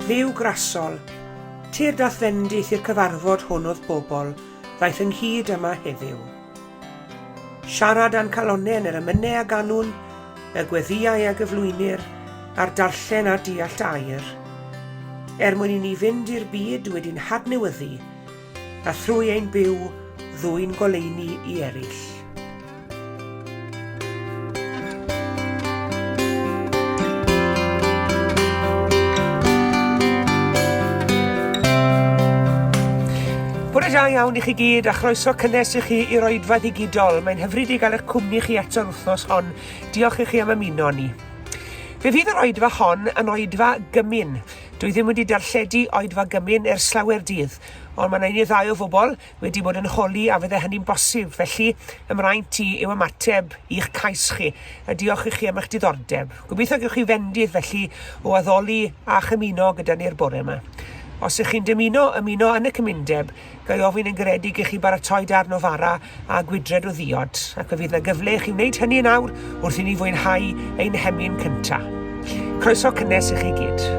Dduw grasol, tyrd a'th fendith i'r cyfarfod hwn o'th bobl ddaeth ynghyd yma heddiw. Siarad â'n calonnau yn yr emynau a ganwn, y gweddïau a gyflwynir, a'r darllen a deall dy air, er mwyn i ni fynd i'r byd wedi'n hadnewyddu, a thrwy ein byw ddwyn goleuni i eraill. Bore da iawn i chi gyd a chroeso cynnes i chi i'r oedfa ddigidol. Mae'n hyfryd i gael eich cwmni chi eto'r wythnos hon. Diolch i chi am ymuno ni. Fe fydd yr oedfa hon yn oedfa gymun. Dwi ddim wedi darlledu oedfa gymun ers slawer dydd, ond mae 'na un neu ddau o fobl wedi bod yn holi a fydde hynny'n bosib, felly 'y mraint i yw ymateb i'ch cais chi, a diolch i chi am eich diddordeb. Gobeithio gewch chi fendith felly o addoli a chymuno gyda ni'r bore yma. Os ych chi'n dymuno ymuno yn y cymundeb, Ga i ofyn yn garedig i chi baratoi darn o fara a gwydred o ddiod, ac fe fydd 'na gyfle i chi wneud hynny yn awr wrth i ni fwynhau ein hemyn cynta. Croeso cynnes i chi gyd.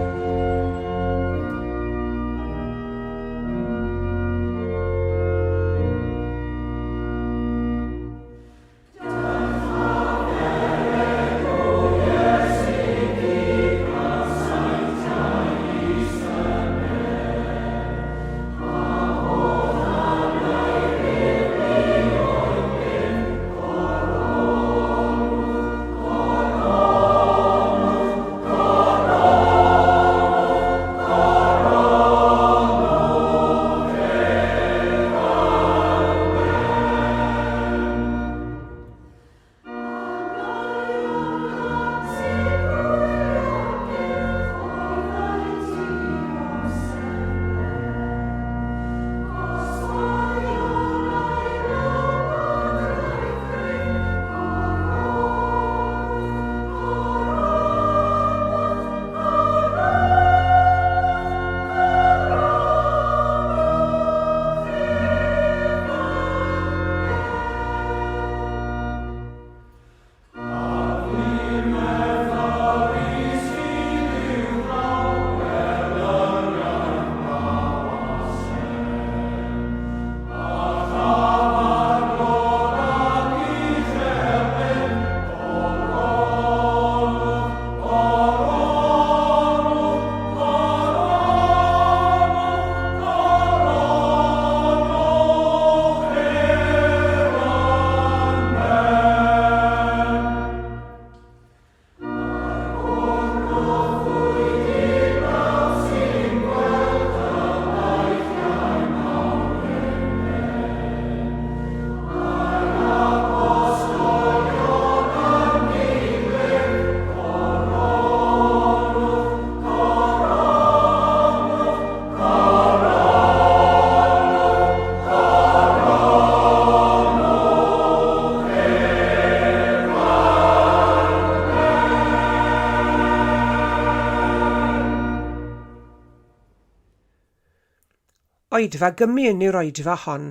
Oedfa gymun yw'r oedfa hon,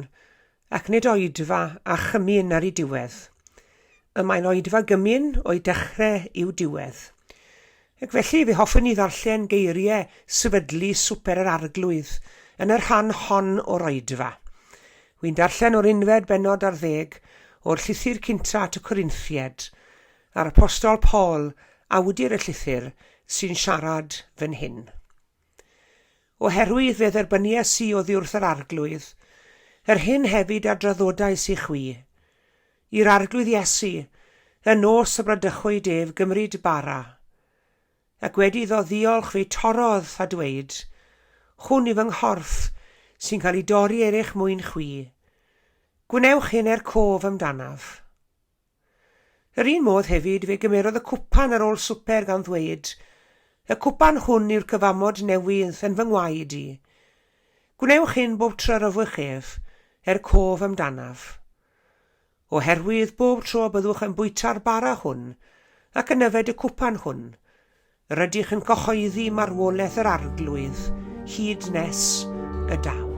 ac nid oedfa a chymun ar ei diwedd. Y mae'n oedfa gymun o'i dechrau i'w diwedd. Ac felly fe hoffwn i ddarllen geiriau sefydlu Swper yr Arglwydd yn y rhan hon o'r oedfa. Wi'n darllen o'r unfed bennod ar ddeg o'r llythyr cynta at y Corinthied, a'r Apostol Paul, awdur y llythyr, sy'n siarad fan hyn. Oherwydd fe dderbyniais i oddi wrth yr Arglwydd, yr hyn hefyd a draddodais i chwi, i'r Arglwydd Iesu, y nos y bradychwyd ef gymryd bara, ac wedi iddo ddiolch fe'i torrodd a dweud, Hwn yw fy nghorff, sy'n cael ei dorri er eich mwyn chwi. Gwnewch hyn er cof amdanaf. Yr un modd hefyd, fe gymerodd y cwpan ar ôl swper gan ddweud, Y cwpan hwn yw'r cyfamod newydd yn fy ngwaed i. Gwnewch hyn bob tro yr yfwch ef, er cof amdanaf. Oherwydd bob tro y byddwch yn bwyta'r bara hwn ac yn yfed y cwpan hwn, Rydych yn cyhoeddi marwolaeth yr Arglwydd hyd nes y daw.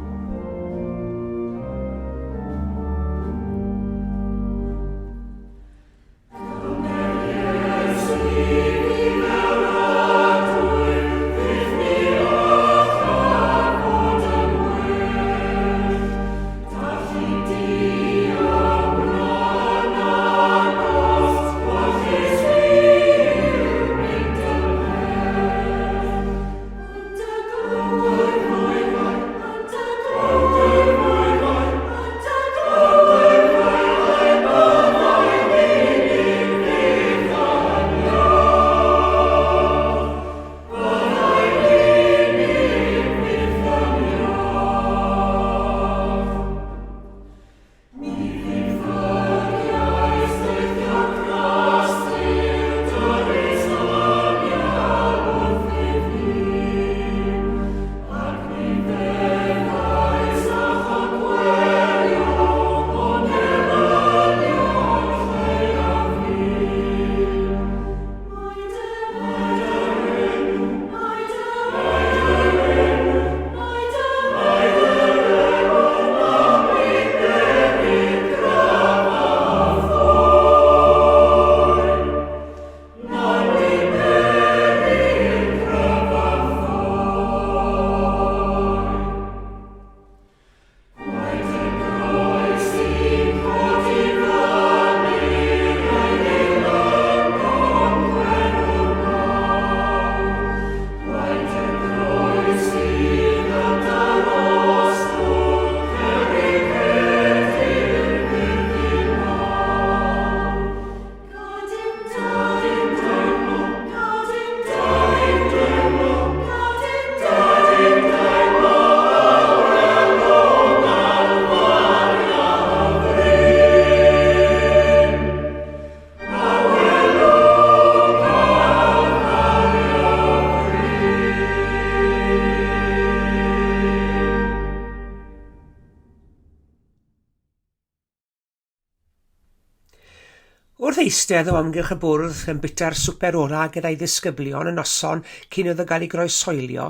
Wrth eistedd o amgylch y bwrdd yn bwyta'r swper ola gyda'i ddisgyblion y noson cyn iddo gael ei groeshoelio,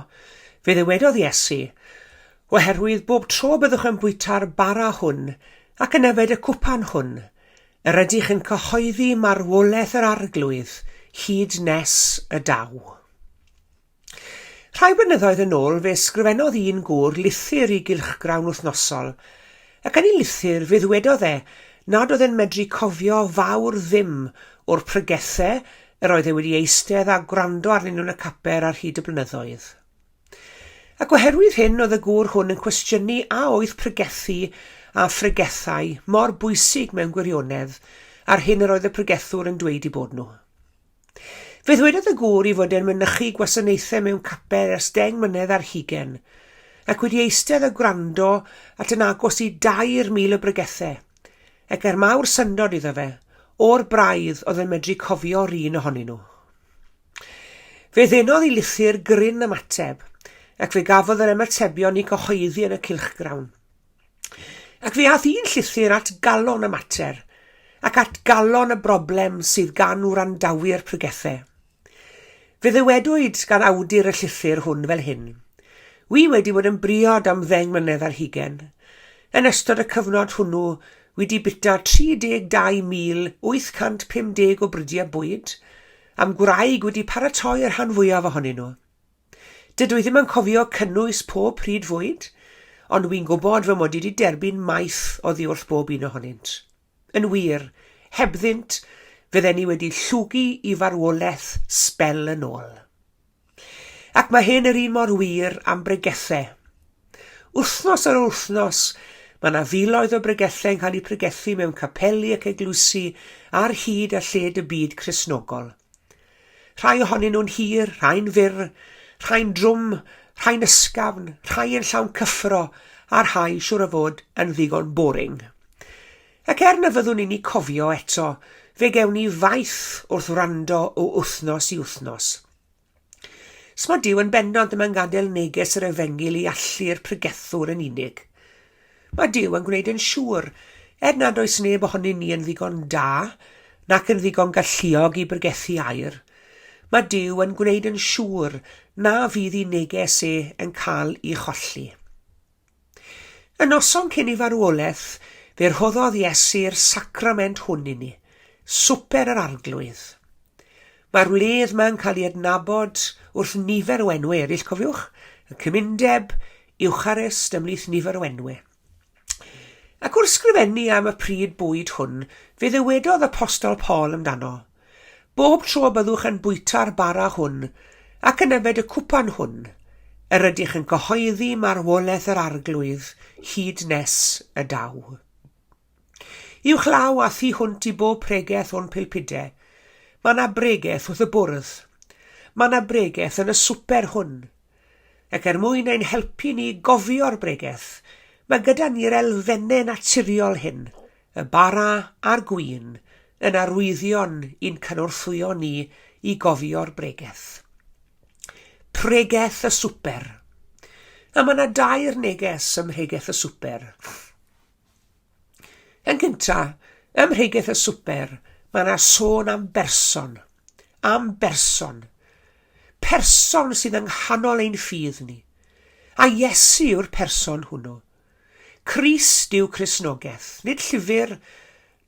fe ddywedodd Iesu, Oherwydd bob tro byddwch yn bwyta'r bara hwn ac yn yfed y cwpan hwn, yr ydych yn cyhoeddi marwolaeth yr Arglwydd hyd nes y daw. Rhai blynyddoedd yn ôl fe ysgrifennodd un gŵr lythyr i gylchgrawn wythnosol, ac yn ei lythyr fe ddwedodd e nad oedd e'n medru cofio fawr ddim o'r pregethau yr oedd e wedi eistedd a gwrando arnyn nhw yn y capel ar hyd y blynyddoedd. Ac oherwydd hyn oedd y gŵr hwn yn cwestiynu a oedd pregethu a phregethau mor bwysig mewn gwirionedd â'r hyn yr oedd y pregethwr yn dweud eu bod nhw. Fe ddwedodd y gŵr ei fod e'n mynychu gwasanaethau mewn capel ers 10 mlynedd, ac wedi eistedd a gwrando at yn agos i 3,000 o bregethau, ac er mawr syndod iddo fe, o'r braidd oedd yn medru cofio'r un ohonyn nhw. Fe ddenodd ei lythyr gryn ymateb, ac fe gafodd yr ymatebion eu cyhoeddi yn y cylchgrawn. Ac fe ath un llythyr at galon y mater, ac at galon y broblem sydd gan wrandawyr pregethau. Fe ddywedwyd gan awdur y llythyr hwn fel hyn, Wi wedi bod yn briod am 10 mlynedd. Yn ystod y cyfnod hwnnw, wi 'di bita 32,850 o brydiau bwyd, a'm gwraig wedi paratoi'r rhan fwyaf ohonyn nhw. Dydw i ddim yn cofio cynnwys pob pryd fwyd, ond wi'n gwybod fy mod i wedi derbyn maeth oddi wrth bob un ohonynt. Yn wir, hebddynt, fydden ni wedi llwgu i farwolaeth sbel yn ôl. Ac mae hyn yr un mor wir am bregethau. Wythnos ar ôl wythnos, mae yna filoedd o bregethau yn cael eu pregethu mewn capeli ac eglwysi ar hyd a lled y byd Cristnogol. Rhai ohonyn nhw'n hir, rhai'n fyr, rhai'n drwm, rhai'n ysgafn, rhai yn llawn cyffro, a rhai, siŵr o fod, yn ddigon boring. Ac er na fyddwn ni'n eu cofio eto, fe gewn ni faeth wrth wrando o wythnos i wythnos. S'ma Duw yn bendant ddim yn gadael neges yr efengyl i allu'r pregethwr yn unig. Mae Duw yn gwneud yn siŵr, er nad oes neb ohonyn ni yn ddigon da, nac yn ddigon galluog i bregethu air, mae Duw yn gwneud yn siŵr na fydd ei neges e yn cael ei cholli. Y noson cyn ei farwolaeth, fe rhoddodd Iesu'r sacrament hwn i ni, Swper yr Arglwydd. Mae'r wledd yma'n cael ei adnabod wrth nifer o enwau eraill, cofiwch, y Cymundeb, Iwcharist, ymhlith nifer o enwau. Ac wrth sgrifennu am y pryd bwyd hwn, fe ddywedodd Apostol Paul amdano, Bob tro byddwch yn bwyta'r bara hwn ac yn yfed y cwpan hwn, yr ydych yn cyhoeddi marwolaeth yr Arglwydd hyd nes y daw. Uwchlaw a thu hwnt i bob pregeth o'n pulpudau, mae 'na bregeth wrth y bwrdd. Mae 'na bregeth yn y swper hwn. Ac er mwyn ein helpu ni gofio'r bregeth, mae gyda ni'r elfennau naturiol hyn, y bara a'r gwin, yn arwyddion i'n cynorthwyo ni i gofio'r bregeth. Pregeth y swper. A mae yna dair neges ym mhregeth y swper. Yn gyntaf, ym mhregeth y swper, mae yna sôn am berson. Am berson. Person sydd yng nghanol ein ffydd ni. A Iesu yw'r person hwnnw. Crist yw Cristnogaeth, nid llyfr,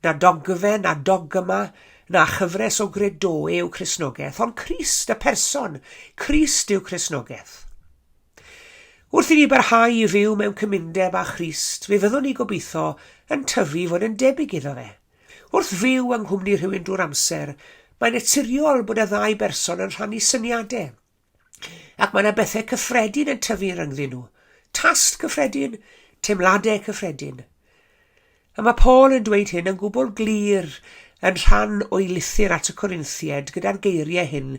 na dogfen, na dogma, na chyfres o gredoau yw Cristnogaeth, ond Crist, y person, Crist yw Cristnogaeth. Wrth i ni barhau i fyw mewn cymundeb â Christ, fe fyddwn ni gobeithio yn tyfu i fod yn debyg iddo fe. Wrth fyw yng nghwmni rhywun drwy'r amser, mae'n naturiol bod y ddau berson yn rhannu syniadau. Ac mae yna bethau cyffredin yn tyfu rhyngddyn nhw. Tast cyffredin, teimladau cyffredin. A mae Paul yn dweud hyn yn gwbl glir yn rhan o'i lythyr at y Corinthiaid gyda'r geiriau hyn,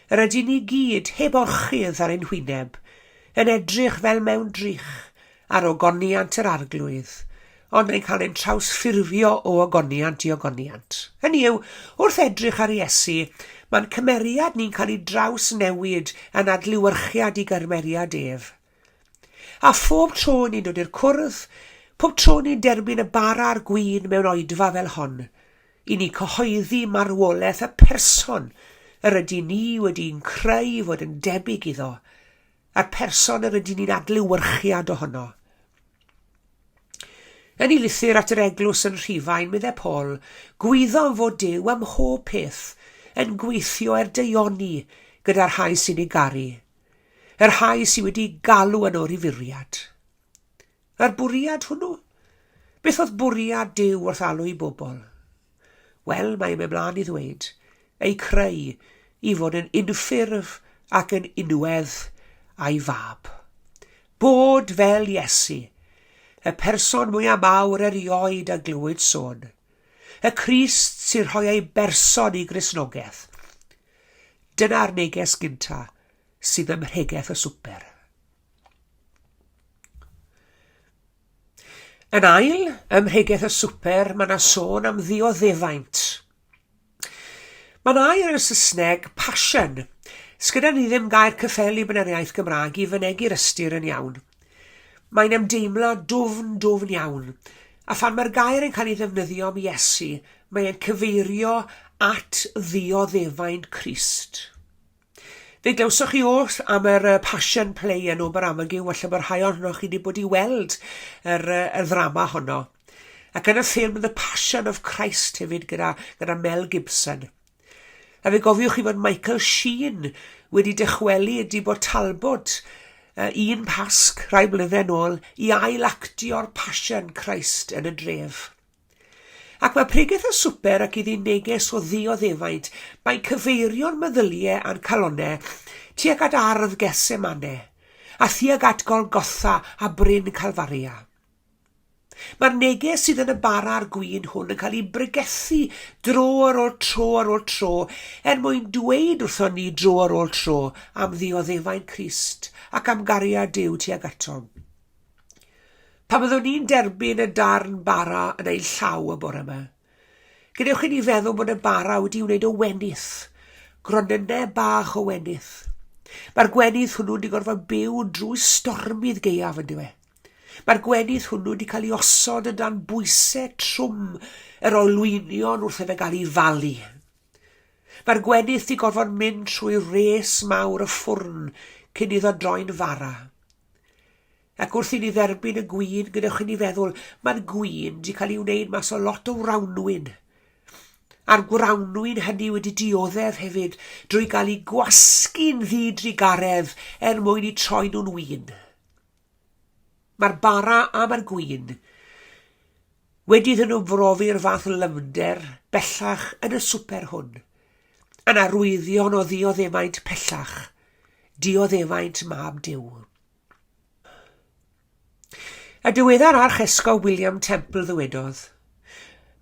Yr ydyn ni gyd heb orchudd ar ein hwyneb, yn edrych fel mewn drych ar ogoniant yr Arglwydd, ond yn cael ein trawsffurfio o ogoniant i ogoniant. Hynny yw, wrth edrych ar Iesu, mae'n cymeriad ni'n cael ei drawsnewid yn adlewyrchiad i gymeriad ef. A phob tro ni'n dod i'r cwrdd, pob tro ni'n derbyn y bara a'r gwin mewn oedfa fel hon, i ni cyhoeddi marwolaeth y person yr ydyn ni wedi'n creu i fod yn debyg iddo, a'r person yr ydyn ni'n adlewyrchiad ohono. Yn ei lythyr at yr eglwys yn Rhufain, meddai Paul, gwyddom fod Duw ym mhob peth yn gweithio er daioni gyda'r rhai sy'n ei garu, y rhai sydd wedi galw yn o'r i fwriad. A'r bwriad hwnnw? Beth oedd bwriad Duw wrth alw i bobl? Wel, mae e'n mynd mlaen i ddweud, eu creu i fod yn unffurf ac yn unwedd a'i fab. Bod fel Iesu, y person mwyaf mawr erioed a glywyd sôn, y Crist sy'n rhoi ei berson i Gristnogaeth. Dyna'r neges gynta sydd ym mhregeth y swper. Yn ail, ym mhregeth y swper, mae yna sôn am ddioddefaint. Mae'n air yn y Saesneg, passion. Sgyda ni ddim gair cyffelyb yn yr iaith Gymraeg i fynegi'r ystyr yn iawn. Mae'n ymdeimlad dwfn, dwfn iawn. A phan mae'r gair yn cael ei ddefnyddio am Iesu, mae e'n cyfeirio at ddioddefaint Crist. Fe glywsoch chi oll am yr Passion Play yn Oberammergau, falle bod rhai ohonoch chi wedi bod i weld yr, yr ddrama honno. Ac yn y ffilm The Passion of Christ hefyd gyda, gyda Mel Gibson. A fe gofiwch chi fod Michael Sheen wedi dychwelyd i Bort Talbot un Pasg rhai blynedd nôl i ail-actio'r Passion Christ yn y dref. Ac mae pregeth y swper ac iddi neges o ddioddefaint, mae'n cyfeirio'n meddyliau a'n calonnau tuag at ardd Gethsemane, a thuag at Golgotha a Bryn Calfaria. Mae'r neges sydd yn y bara a'r gwin hwn yn cael ei bregethu dro ar ôl tro ar ôl tro er mwyn dweud wrthon ni dro ar ôl tro am ddioddefaint Crist ac am gariad Duw tuag atom. Pan byddwn ni'n derbyn y darn bara yn ein llaw y bore yma, gadewch i ni feddwl bod y bara wedi wneud o wenith, gronynnau bach o wenith. Mae'r gwenith hwnnw wedi gorfod byw drwy stormydd gaeaf yn dyw e. Mae'r gwenith hwnnw wedi cael ei osod yn dan bwysau trwm yr olwynion wrth iddo gael ei falu. Mae'r gwenith wedi gorfod mynd trwy res mawr y ffwrn cyn iddo droi'n fara. Ac wrth i ni dderbyn y gwin, gadewch i ni feddwl, mae'r gwin wedi cael ei wneud mas o lot o wrawnwyn. A'r gwrawnwyn hynny wedi dioddef hefyd drwy gael ei gwasgu'n ddidrugaredd er mwyn i troi nhw'n win. Mae'r bara a mae'r gwin wedi iddyn nhw brofi'r fath lymder bellach yn y swper hwn, yn arwyddion o ddioddefaint pellach, dioddefaint mab Duw. Y diweddar Archesgob William Temple ddywedodd,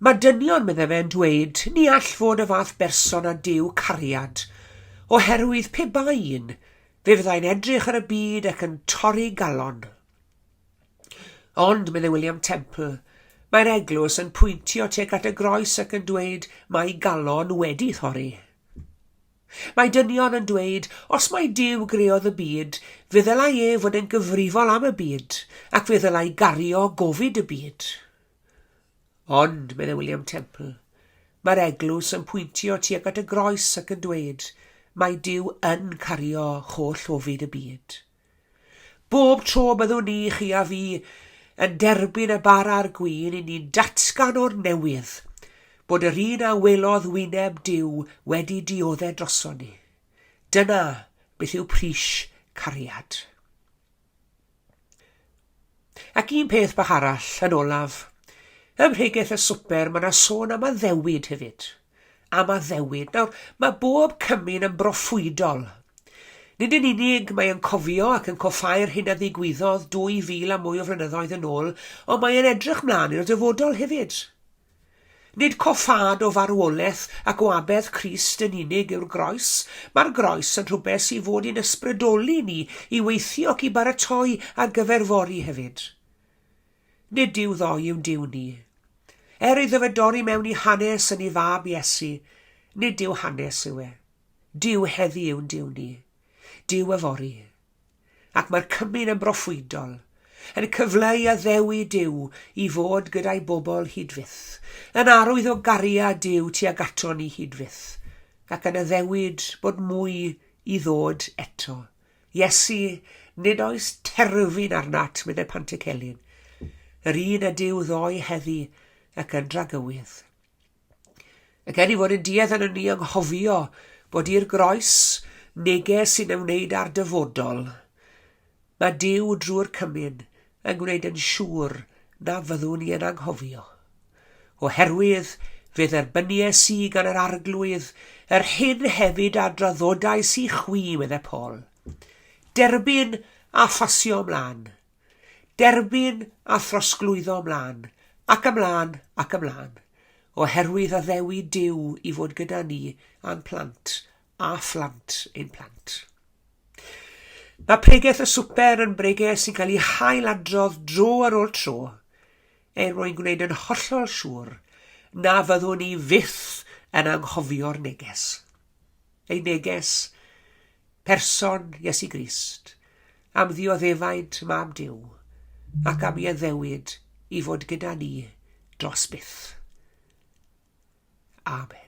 Mae dynion, meddai fe, yn dweud, ni all fod y fath berson â Duw cariad, oherwydd pe bai un, fe fyddai'n edrych ar y byd ac yn torri galon. Ond, meddai William Temple, mae'r eglwys yn pwyntio tuag at y groes ac yn dweud mae galon wedi thorri. Mae dynion yn dweud, os mai Duw greodd y byd, fe ddylai e fod yn gyfrifol am y byd, ac fe ddylai gario gofid y byd. Ond, meddai William Temple, mae'r eglwys yn pwyntio tuag at y groes ac yn dweud, mae Duw yn cario holl ofid y byd. Bob tro byddwn ni, chi a fi, yn derbyn y bara a'r gwin, i ni'n datgan o'r newydd bod yr un a welodd wyneb Duw wedi diodde droson ni. Dyna beth yw pris cariad. Ac un peth bach arall, yn olaf, ym mhregeth y swper mae yna sôn am addewid hefyd. Am addewid. Nawr, mae bob cymun yn broffwydol. Nid yn unig mae e'n cofio ac yn coffáu'r hyn a ddigwyddodd 2,000 a mwy o flynyddoedd yn ôl, ond mae e'n edrych mlaen i'r dyfodol hefyd. Nid coffâd o farwolaeth ac o aberth Crist yn unig yw'r groes, mae'r groes yn rhywbeth sydd fod i'n ysbrydoli ni i weithio ac i baratoi ar gyfer fory hefyd. Nid Duw ddoe yw'n Duw ni. Er iddo fe dorri mewn i hanes yn ei fab Iesu, nid Duw hanes yw e. Duw heddi yw'n Duw ni. Duw yfory. Ac mae'r cymun yn broffwydol. Yn cyfleu addewid Duw i fod gyda'i bobl hyd fyth, yn arwydd o gariad Duw tuag aton ni hyd fyth, ac yn addewid bod mwy i ddod eto. Iesu, nid oes terfyn arnat, meddai Pantycelyn. Yr un ydyw ddoe heddi ac yn dragywydd. Ac er ei fod yn duedd arnon ni anghofio bod i'r groes neges sy'n ymwneud â'r dyfodol, mae Duw drwy'r cymun yn gwneud yn siŵr na fyddwn ni yn anghofio. Oherwydd fe dderbynies i gan yr Arglwydd yr hyn hefyd a draddodais i chwi, meddai Paul. Derbyn a phasio ymlaen. Derbyn a throsglwyddo ymlaen, ac ymlaen, ac ymlaen, oherwydd addewid Duw i fod gyda ni a'n plant, a phlant ein plant. Mae pregeth y swper yn bregeth sy'n cael ei hail-adrodd dro ar ôl tro, er mwyn gwneud yn hollol siŵr na fyddwn ni fyth yn anghofio'r neges. Ei neges, person Iesu Grist, am ddioddefaint Mab Duw, ac am ei addewid i fod gyda ni dros byth. Amen.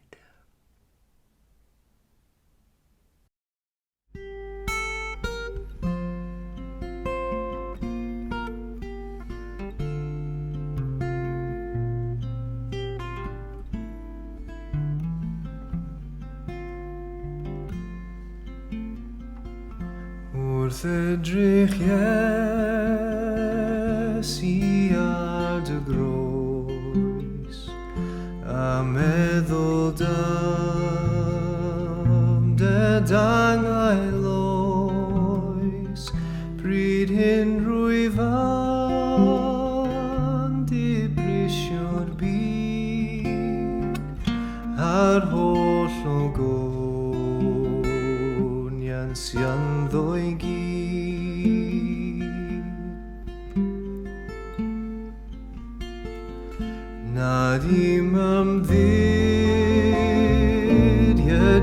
Wrth edrych Iesu ar dy groes A meddwl dam dy dangail oes, Pryd hyn rwyf yn dibrisio'r byd A'r holl ogoniant sy ynddo i gyd. Nad i'm ymddiried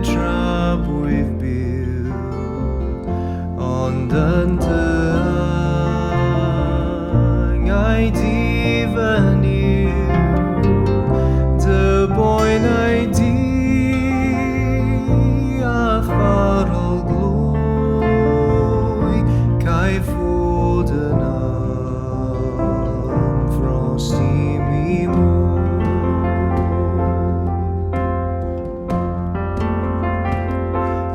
tra bwyf byw, ond yn dy angau di fy Nuw, dy boenau di a'th farwol glwy, caiff fod yn Ymffrost i mi mwy.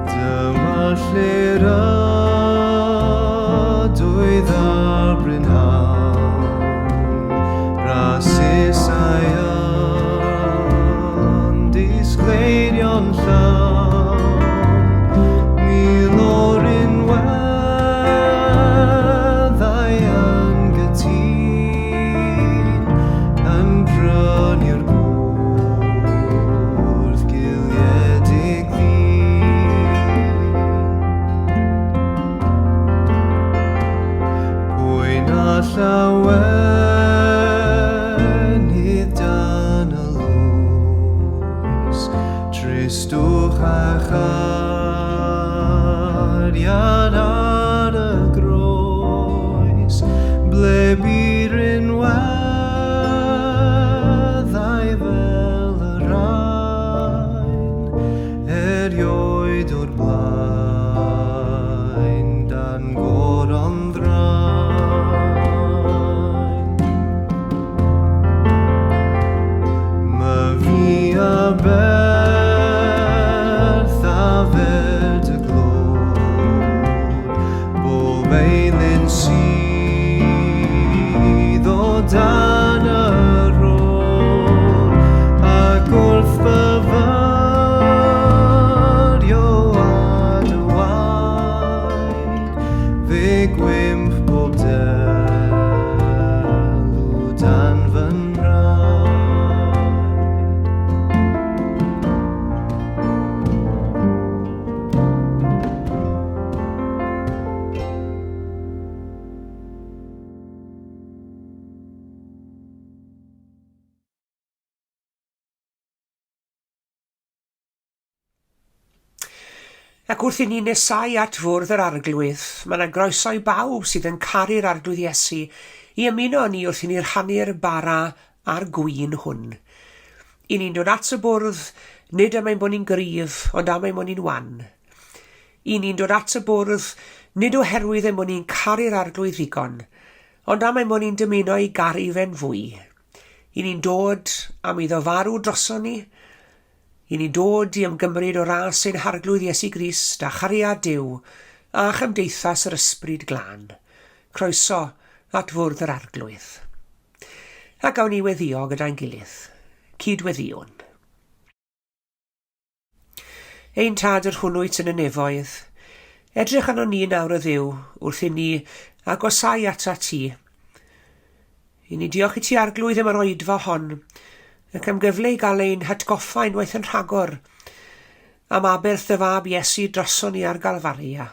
Dyma lle'r ydwydd ar brynhawn, Rasusau yn disgleirio'n llawn, Mil o'r unweddau yn gytûn, yn prynu'r gwrth giliedig ddyn. Pwy na llawenydd dan y loes, Tristwch a chariad ar y groes, ble bu rinweddau fel y rhain, erioed o'r blaen dan goron ddrain. Myfi a berth a fer dy glod, bob eilun sydd o dan y rôl, ac wrth fyfyrio ar dy waed, fe gwymp bob delw dan fy nhraed. Ac wrth i ni nesau at fwrdd yr Arglwydd, mae yna groeso i bawb sydd yn caru'r Arglwydd Iesu i ymuno â ni wrth i ni rhannu'r bara a'r gwin hwn. I ni'n dod at y bwrdd, nid am ein bod ni'n gryf, ond am ein bod ni'n wan. I ni'n dod at y bwrdd, nid oherwydd ein bod ni'n caru'r Arglwydd ddigon, ond am ein bod ni'n dymuno ei garu fe'n fwy. I ni'n dod am iddo farw droson ni, I ni dod i ymgymryd o ras ein Harglwydd Iesu Grist a chariad Duw a chymdeithas yr Ysbryd Glân. Croeso at fwrdd yr Arglwydd. A gawn ni weddio gyda'n gilydd. Cyd-weddïwn. Ein Tad yr hwn wyt yn y nefoedd, edrych arnon ni nawr o Dduw wrth i ni agosau atat ti. I ni diolch i ti Arglwydd am yr oedfa hon, ac am gyfle i gael ein hatgoffa unwaith yn rhagor am aberth dy fab Iesu droson ni ar Galfaria.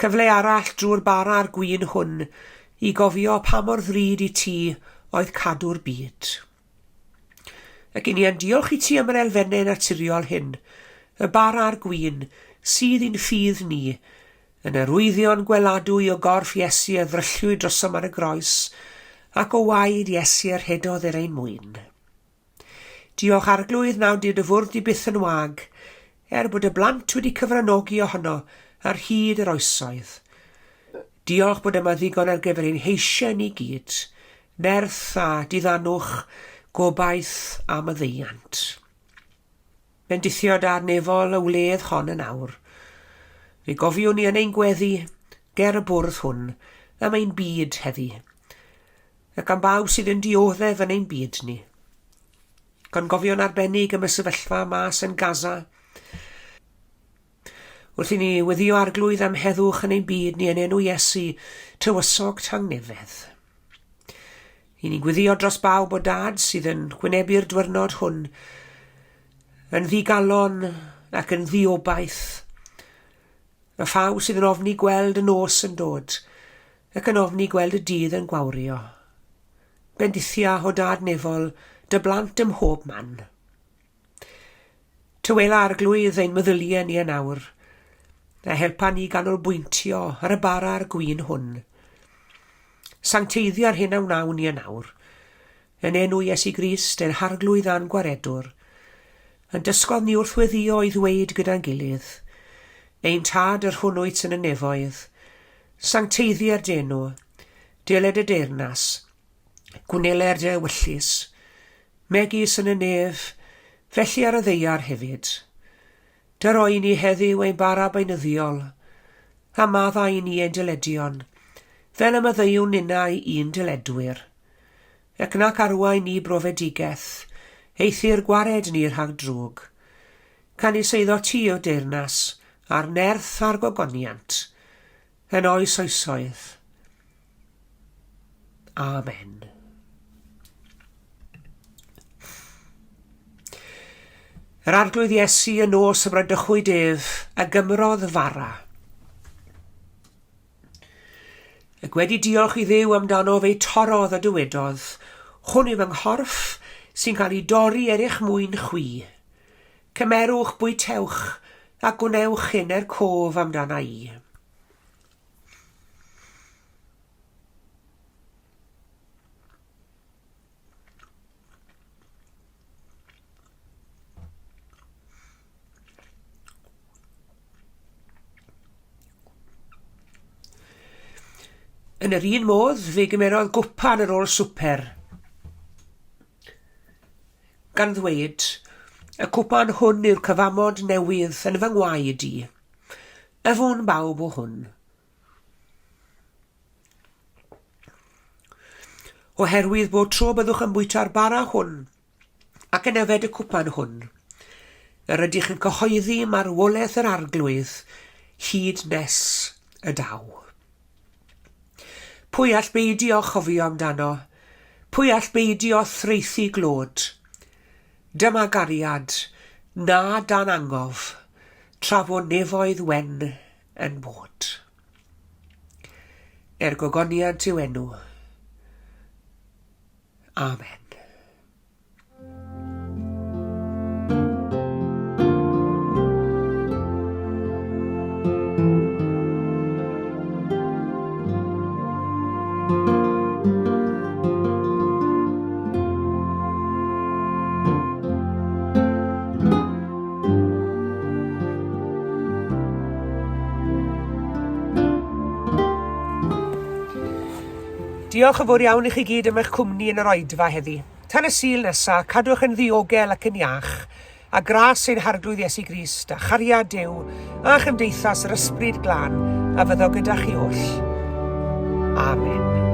Cyfle arall drwy'r bara a'r gwin hwn i gofio pa mor ddrud i ti oedd cadw'r byd. Ac i ni yn diolch i ti am yr elfennau naturiol hyn, y bara a'r gwin, sydd i'n ffydd ni, yn arwyddion gweladwy o gorff Iesu a ddrylliwyd drosom ar y groes, ac o waed Iesu a rhedodd er ein mwyn. Diolch Arglwydd nawr dyw dy fwrdd di byth yn wag, er bod y blant wedi cyfranogi ohono ar hyd yr oesoedd. Diolch bod yma ddigon ar gyfer ein heisiau ni gyd, nerth a diddanwch, gobaith a maddeuant. Bendithiod ar nefol y wledd hon yn awr. Fe gofiwn ni yn ein gweddi ger y bwrdd hwn am ein byd heddi, ac am bawb sydd yn dioddef yn ein byd ni. Gan gofio'n arbennig am y sefyllfa mas yn Gaza. Wrth i ni weddio Arglwydd am heddwch yn ein byd ni yn enw Iesu, tywysog tangnefedd. I ni'n gweddio dros bawb o dad sydd yn gwynebu'r dwyrnod hwn, yn ddigalon ac yn ddiobaith. Y phawb sydd yn ofni gweld y nos yn dod, ac yn ofni gweld y dydd yn gwawrio. Bendithia, o dad nefol, dy blant ym mhob man. Tywela Arglwydd ein meddyliau ni yn awr, a helpa ni ganolbwyntio ar y bara a'r gwin hwn. Sancteiddia'r hyn a wnawn ni yn awr, yn enw Iesu Grist, ein Harglwydd a'n Gwaredwr, yn dysgodd ni wrth weddio i ddweud gyda'n gilydd, Ein Tad yr hwn wyt yn y nefoedd, sancteiddier dy enw, deled y deyrnas, gwneler dy ewyllys, Megis yn y nef, felly ar y ddaear hefyd. Dyro i ni heddiw ein bara beunyddiol, a maddau i ni ein dyledion, fel y maddeuwn ninnau i'n dyledwyr. Ac nac arwain ni brofedigaeth, eithr gwared ni rhag drwg. Canys eiddo ti yw'r deyrnas, a'r nerth a'r gogoniant, yn oes oesoedd. Amen. Yr Arglwydd Iesu y nos y bradychwyd ef a gymrodd fara. Ac wedi diolch i Dduw amdano fe'i torrodd a dywedodd, Hwn yw fy nghorff sy'n cael ei dorri er eich mwyn chwi. Cymerwch, bwytewch, a gwnewch hyn er cof amdana i. Yn yr un modd, fe gymerodd gwpan ar ôl swper, gan ddweud, Y cwpan hwn yw'r cyfamod newydd yn fy ngwaed i. Yfwn bawb o hwn. Oherwydd bob tro byddwch yn bwyta'r bara hwn ac yn yfed y cwpan hwn, yr ydych yn cyhoeddi marwolaeth yr Arglwydd hyd nes y daw. Pwy all beidio chofio amdano? Pwy all beidio thraethu glod? Dyma gariad, na dan angof, tra fo nefoedd wen yn bod. Er gogoniant i'w enw. Amen. Diolch yn fawr iawn i chi gyd am eich cwmni yn yr oedfa heddi. Tan y Sul nesa, cadwch yn ddiogel ac yn iach, a gras ein Harglwydd Iesu Grist, a chariad Duw, a chymdeithas yr Ysbryd Glân, a fyddo gyda chi oll. Amen.